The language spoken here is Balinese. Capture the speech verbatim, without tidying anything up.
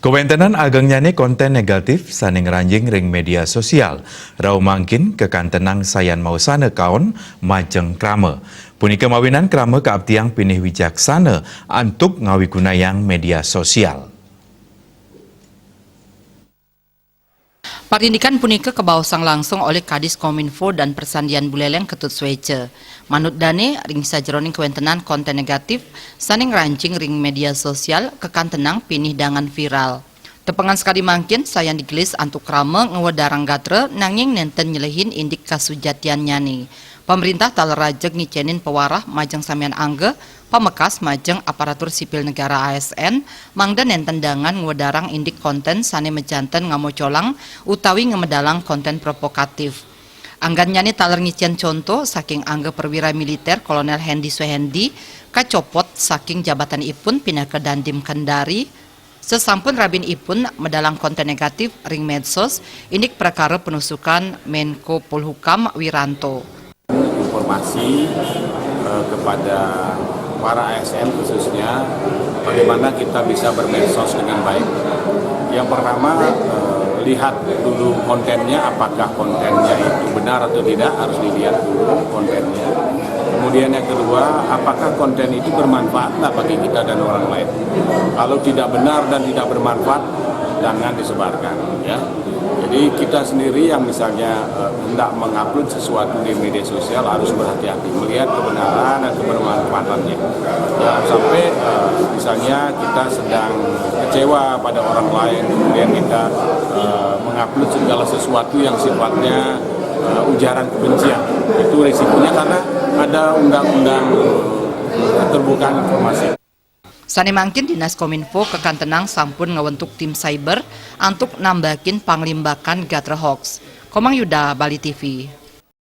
Kawéntenan agengnyane konten negatif sane ngranjing ring media sosial, rauh mangkin kakantenang sayan maosana kaon majeng krama. Punika mawinan krama kaaptiang pinih wicaksana antuk ngawigunayang media sosial. Parindikan punika kabaosang langsung olih Kadis Kominfo dan Persandian Buleleng Ketut Sueca. Manut dane, ring sajeroning kawentenan konten negatif sane ngranjing ring media sosial kakantenang pinih dangan viral. Tepengan sakadi mangkin sayan digelis antuk krama ngwedarang gatra nanging nenten nyelehin indik kasujatiannyane. Pamrintah taler raja ngicenin pawarah majeng samian angga, pamekas majeng aparatur sipil negara A S N, mangda nenten dangan ngwedarang indik konten sane majanten ngamocolang utawi ngamedalang konten provokatif. Anggannyane taler ngicen conto saking angga perwira militer Kolonel Hendy Suhendi kacopot saking jabatanipun pinaka Dandim Kendari, sasampun rabinipun medalang konten negatif ring medsos indik prekara penusukan Menko Polhukam Wiranto. Informasi eh, kepada para A S N khususnya, bagaimana kita bisa bermedsos dengan baik. Yang pertama, eh, lihat dulu kontennya, apakah kontennya itu benar atau tidak, harus dilihat dulu kontennya. Kemudian yang kedua, apakah konten itu bermanfaat nggak bagi kita dan orang lain. Kalau tidak benar dan tidak bermanfaat, jangan disebarkan, ya. Jadi kita sendiri yang misalnya eh, hendak mengupload sesuatu di media sosial harus berhati-hati melihat kebenaran dan kebermanfaatannya. Jangan sampai eh, misalnya kita sedang kecewa pada orang lain, kemudian kita eh, mengupload segala sesuatu yang sifatnya eh, ujaran kebencian. Itu risikonya karena ada undang-undang keterbukaan informasi. Sane mangkin Dinas Kominfo kakantenang sampun ngawentuk tim cyber antuk nambakin panglimbakan gatra hoax. Komang Yuda, Bali T V.